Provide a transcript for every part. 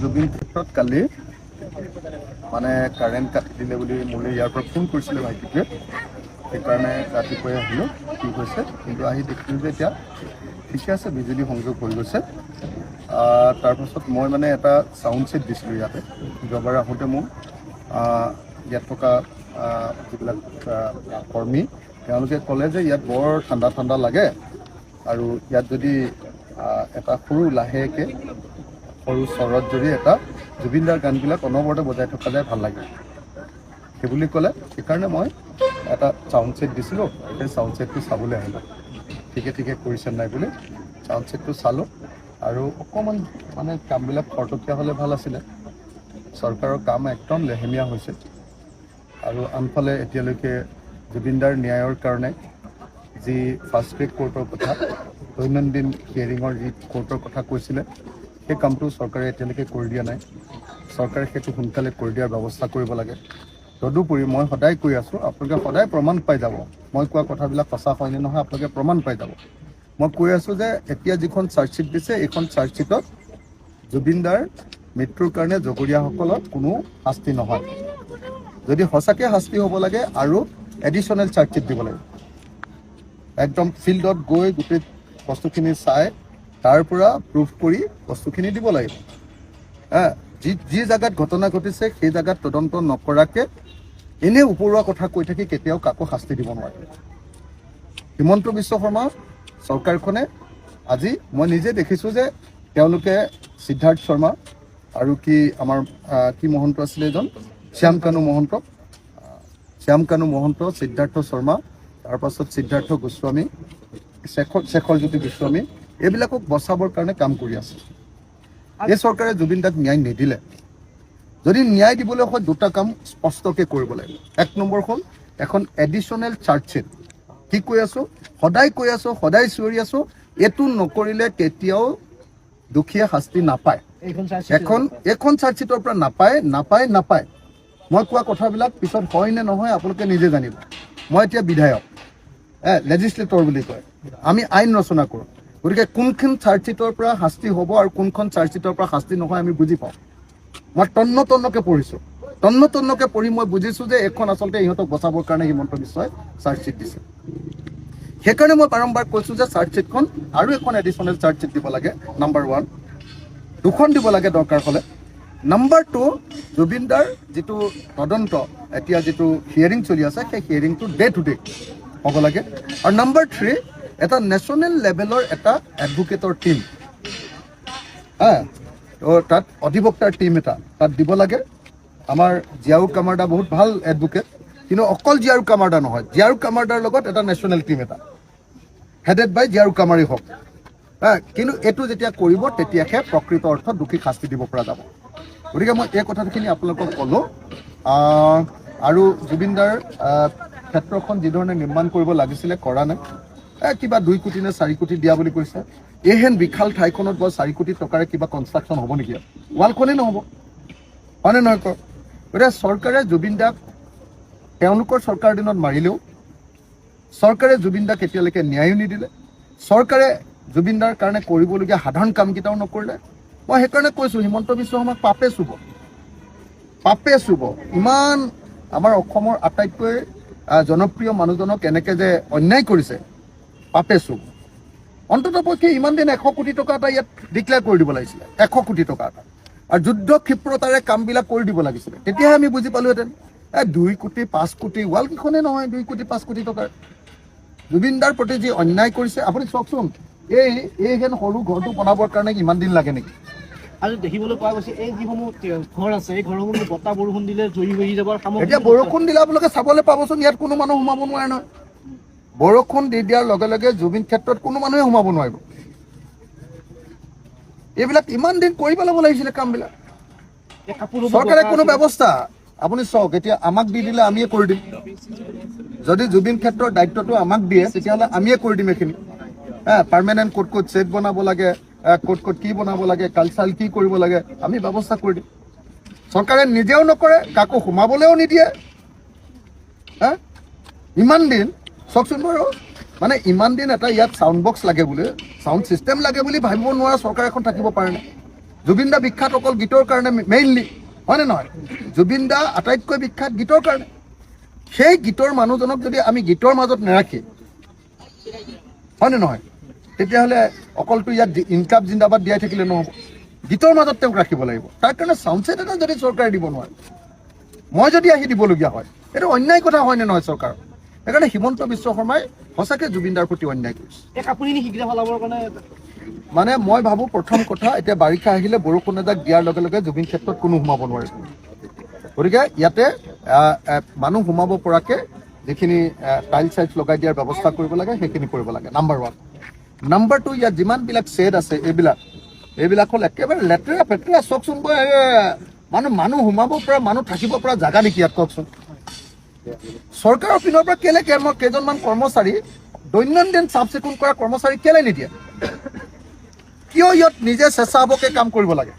জুবিন ক্ষেত্ৰত কালি মানে কাৰেণ্ট কাটি দিলে বুলি মোলৈ ইয়াৰ পৰা ফোন কৰিছিলে ভাইটিটোৱে। সেইকাৰণে ৰাতিপুৱাই আহিলোঁ, কি হৈছে। কিন্তু আহি দেখিলোঁ যে এতিয়া ঠিকে আছে, বিজুলী সংযোগ হৈ গৈছে। তাৰপাছত মই মানে এটা চাউণ্ড ছেট দিছিলোঁ ইয়াতে। যোৱাবাৰ আহোঁতে মোৰ ইয়াত থকা যিবিলাক কৰ্মী, তেওঁলোকে ক'লে যে ইয়াত বৰ ঠাণ্ডা ঠাণ্ডা লাগে আৰু ইয়াত যদি এটা সৰু লাহেকৈ সৰু চৰত যদি এটা জুবিনদাৰ গানবিলাক অনবৰতে বজাই থকা যায়, ভাল লাগে, সেই বুলি ক'লে। সেইকাৰণে মই এটা চাউণ্ড ছেট দিছিলোঁ। সেই চাউণ্ড ছেটটো চাবলৈ আহিলোঁ, ঠিকে ঠিকে কৰিছে নাই বুলি। চাউণ্ড ছেটটো চালোঁ আৰু অকণমান মানে কামবিলাক খৰতকীয়া হ'লে ভাল আছিলে। চৰকাৰৰ কাম একদম লেহেমীয়া হৈছে। আৰু আনফালে এতিয়ালৈকে জুবিনদাৰ ন্যায়ৰ কাৰণে যি ফাষ্ট ট্ৰেক কোৰ্টৰ কথা, দৈনন্দিন হিয়াৰিঙৰ যি কোৰ্টৰ কথা কৈছিলে, সেই কামটো চৰকাৰে এতিয়ালৈকে কৰি দিয়া নাই। চৰকাৰে সেইটো সোনকালে কৰি দিয়াৰ ব্যৱস্থা কৰিব লাগে। তদুপৰি মই সদায় কৈ আছোঁ, আপোনালোকে সদায় প্ৰমাণ পাই যাব, মই কোৱা কথাবিলাক সঁচা হয়নে নহয় আপোনালোকে প্ৰমাণ পাই যাব। মই কৈ আছোঁ যে এতিয়া যিখন চাৰ্জশ্বিট দিছে, এইখন চাৰ্জশ্বিটত জুবিনদাৰ মৃত্যুৰ কাৰণে জগৰীয়াসকলৰ কোনো শাস্তি নহয়। যদি সঁচাকৈ শাস্তি হ'ব লাগে আৰু এডিশ্যনেল চাৰ্জশ্বিট দিব লাগিব, একদম ফিল্ডত গৈ গোটেই বস্তুখিনি চাই তাৰ পৰা প্ৰুফ কৰি বস্তুখিনি দিব লাগিব। হা, যি যি জেগাত ঘটনা ঘটিছে সেই জেগাত তদন্ত নকৰাকে এনেই উপৰুৱা কথা কৈ থাকি কেতিয়াও কাকো শাস্তি দিব নোৱাৰে। হিমন্ত বিশ্ব শৰ্মা চৰকাৰখনে আজি মই নিজে দেখিছোঁ যে তেওঁলোকে সিদ্ধাৰ্থ শৰ্মা আৰু কি আমাৰ কি মহন্ত আছিলে এজন, শ্যাম কানু মহন্ত, শ্যাম কানু মহন্ত, সিদ্ধাৰ্থ শৰ্মা, তাৰপাছত সিদ্ধাৰ্থ গোস্বামী, শেখৰজ্যোতি গোস্বামী, এইবিলাকক বচাবৰ কাৰণে কাম কৰি আছে। এই চৰকাৰে জুবিন দাক ন্যায় নিদিলে। যদি ন্যায় দিবলৈ হয়, দুটা কাম স্পষ্টকৈ কৰিব লাগিব। এক নম্বৰ হ'ল এখন এডিশ্যনেল চাৰ্জশ্বিট। কি কৈ আছো, সদায় কৈ আছো, সদায় চিঞৰি আছো, এইটো নকৰিলে কেতিয়াও দুখীয়া শাস্তি নাপায়। এইখন এখন চাৰ্জশ্বিটৰ পৰা নাপায়, নাপায়, নাপায়। মই কোৱা কথাবিলাক পিছত হয় নে নহয় আপোনালোকে নিজে জানিব। মই এতিয়া বিধায়ক, লেজিছলেটৰ বুলি কয়, আমি আইন ৰচনা কৰোঁ। গতিকে কোনখন চাৰ্জশ্বিটৰ পৰা শাস্তি হ'ব আৰু কোনখন চাৰ্জশ্বিটৰ পৰা শাস্তি নহয় আমি বুজি পাওঁ। মই তন্ন তন্নকে পঢ়িছোঁ। তন্ন তন্নকে পঢ়ি মই বুজিছোঁ যে এইখন আচলতে ইহঁতক বচাবৰ কাৰণে হিমন্ত বিশ্বই চাৰ্জশ্বিট দিছে। সেইকাৰণে মই বাৰম্বাৰ কৈছোঁ যে চাৰ্জশ্বিটখন আৰু এখন এডিশ্যনেল চাৰ্জশ্বিট দিব লাগে, নাম্বাৰ ওৱান। দুখন দিব লাগে দৰকাৰ হ'লে। নাম্বাৰ টু, জুবিনদাৰ যিটো তদন্ত, এতিয়া যিটো হিয়াৰিং চলি আছে, সেই হিয়াৰিংটো ডে টু ডে হ'ব লাগে। আৰু নাম্বাৰ থ্ৰী, এটা নেশ্যনেল লেভেলৰ এটা এডভকেটৰ টীম, হা, তো তাত অধিবক্তাৰ টীম এটা তাত দিব লাগে। আমাৰ জিয়াউৰ কামাৰদা বহুত ভাল এডভকেট, কিন্তু অকল জিয়াউৰ কামাৰদা নহয়, জিয়াউৰ কামাৰদাৰ লগত এটা নেশ্যনেল টীম এটা হেডেড বাই জিয়াউৰ কামাৰী হওক। হা, কিন্তু এইটো যেতিয়া কৰিব তেতিয়াহে প্ৰকৃত অৰ্থত দোষীক শাস্তি দিব পৰা যাব। গতিকে মই এই কথাখিনি আপোনালোকক ক'লোঁ। আৰু জুবিনদাৰ ক্ষেত্ৰখন যিধৰণে নিৰ্মাণ কৰিব লাগিছিলে কৰা নাই। কিবা 2 কোটি নে 4 কোটি দিয়া বুলি কৈছে। এইহেন বিশাল ঠাইখনত বাৰু 4 কোটি টকাৰে কিবা কনষ্ট্ৰাকশ্যন হ'ব নেকি? ৱালখনেই নহ'ব, হয়নে নহয় কওক? গতিকে চৰকাৰে জুবিন দাক তেওঁলোকৰ চৰকাৰ দিনত মাৰিলেও চৰকাৰে জুবিন দাক এতিয়ালৈকে ন্যায়ো নিদিলে। চৰকাৰে জুবিন দাৰ কাৰণে কৰিবলগীয়া সাধাৰণ কামকেইটাও নকৰিলে। মই সেইকাৰণে কৈছোঁ, হিমন্ত বিশ্ব শৰ্মাক পাপে চুব, পাপে চুব। ইমান আমাৰ অসমৰ আটাইতকৈ জনপ্ৰিয় মানুহজনক এনেকে যে অন্যায় কৰিছে, পাপে চুব। অন্ততঃপক্ষে ইমান দিন 100 কোটি টকা এটা ইয়াত ডিক্লেয়াৰ কৰি দিব লাগিছিলে, 100 কোটি টকা এটা, আৰু যুদ্ধ ক্ষিপ্ৰতাৰে কামবিলাক কৰি দিব লাগিছিলে। তেতিয়াহে আমি বুজি পালোহেঁতেন। 2 কোটি 5 কোটি ৱালকেইখনেই নহয় 2 কোটি 5 কোটি টকাৰ। জুবিনদাৰ প্ৰতি যি অন্যায় কৰিছে, আপুনি চাওকচোন, এইহেন সৰু ঘৰটো বনাবৰ কাৰণে ইমান দিন লাগে নেকি? আৰু দেখিবলৈ পোৱা গৈছে এই যিসমূহ ঘৰ আছে, এই ঘৰসমূহ বতাহ বৰষুণ দিলে জয়ী হৈ যাব আৰু সামগ্ৰী এতিয়া বৰষুণ দিলে আপোনালোকে চাবলৈ পাবচোন, ইয়াত কোনো মানুহ সোমাব নোৱাৰে নহয়। বৰষুণ দি দিয়াৰ লগে লগে জুবিন ক্ষেত্ৰত কোনো মানুহে সোমাব নোৱাৰিব। এইবিলাক ইমান দিন কৰি পেলাব লাগিছিলে কামবিলাক। এই কাপোৰসমূহ চৰকাৰে দৰকাৰ কোনো আছিলে। ব্যৱস্থা, আপুনি চাওক, এতিয়া আমাক দি দিলে আমিয়ে কৰি দিম। যদি জুবিন ক্ষেত্ৰৰ দায়িত্বটো আমাক দিয়ে, তেতিয়াহ'লে আমিয়ে কৰি দিম এইখিনি। হা, পাৰ্মানেণ্ট ক'ত ক'ত ছেট বনাব লাগে, ক'ত ক'ত কি বনাব লাগে, কালচাৰেল কি কৰিব লাগে, আমি ব্যৱস্থা কৰি দিম। চৰকাৰে নিজেও নকৰে, কাকো সোমাবলৈও নিদিয়ে। হা, ইমান দিন চাওকচোন বাৰু, মানে ইমান দিন এটা ইয়াত চাউণ্ড বক্স লাগে বুলি, চাউণ্ড চিষ্টেম লাগে বুলি ভাবিব নোৱাৰা চৰকাৰ এখন থাকিব পাৰেনে? জুবিন দা বিখ্যাত অকল গীতৰ কাৰণে মেইনলি, হয়নে নহয়? জুবিন দা আটাইতকৈ বিখ্যাত গীতৰ কাৰণে। সেই গীতৰ মানুহজনক যদি আমি গীতৰ মাজত নাৰাখি, হয়নে নহয়, তেতিয়াহ'লে অকলটো ইয়াত ইনকাম জিন্দাবাদ দিয়াই থাকিলে নহ'ব। গীতৰ মাজত তেওঁক ৰাখিব লাগিব। তাৰ কাৰণে চাউণ্ড ছেট এটা যদি চৰকাৰে দিব নোৱাৰে, মই যদি আহি দিবলগীয়া হয়, এইটো অন্যায় কথা হয়নে নহয় চৰকাৰৰ? সেইকাৰণে হিমন্ত বিশ্ব শৰ্মাই সঁচাকৈ জুবিন দাৰ প্ৰতি অন্যায় কৰিছে। এই কাপোৰখিনি শীঘ্ৰে সলাবৰ কাৰণে মানে মই ভাবোঁ, প্ৰথম কথা, এতিয়া বাৰিষা আহিলে বৰষুণ এজাক দিয়াৰ লগে লগে জুবিন ক্ষেত্ৰত কোনো সোমাব নোৱাৰে। গতিকে ইয়াতে মানুহ সোমাব পৰাকৈ যিখিনি টাইল চাইলছ লগাই দিয়াৰ ব্যৱস্থা কৰিব লাগে, সেইখিনি কৰিব লাগে, নাম্বাৰ ওৱান। নাম্বাৰ টু, ইয়াত যিমানবিলাক শ্বেড আছে, এইবিলাক হ'ল একেবাৰে লেতেৰা পেতেৰা। চাওকচোন, বই, মানুহ মানুহ সোমাব পৰা, মানুহ থাকিব পৰা জাগা নেকি ইয়াত, কওকচোন? চৰকাৰৰ পিনৰ পৰা কেলে কেইজনমান কৰ্মচাৰী, দৈনন্দিন চাফ চিকুণ কৰা কৰ্মচাৰী কেলে নিদিয়ে? কিয় ইয়াত নিজে স্বেচ্ছাসেৱকে কাম কৰিব লাগে?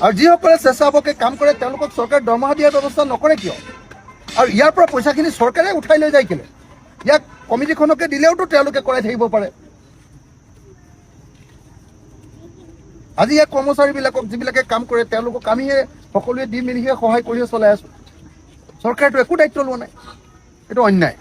আৰু যিসকলে স্বেচ্ছাসেৱকে কাম কৰে, তেওঁলোকক চৰকাৰে দৰমহা দিয়াৰ ব্যৱস্থা নকৰে কিয়? আৰু ইয়াৰ পৰা পইচাখিনি চৰকাৰে উঠাই লৈ যায় কেলে? ইয়াক কমিটিখনকে দিলেওতো তেওঁলোকে কৰাই থাকিব পাৰে। আজি ইয়াৰ কৰ্মচাৰীবিলাকক, যিবিলাকে কাম কৰে, তেওঁলোকক আমিহে সকলোৱে দি মেলিহে সহায় কৰিহে চলাই আছোঁ। চৰকাৰেতো একো দায়িত্ব লোৱা নাই। এইটো অন্যায়।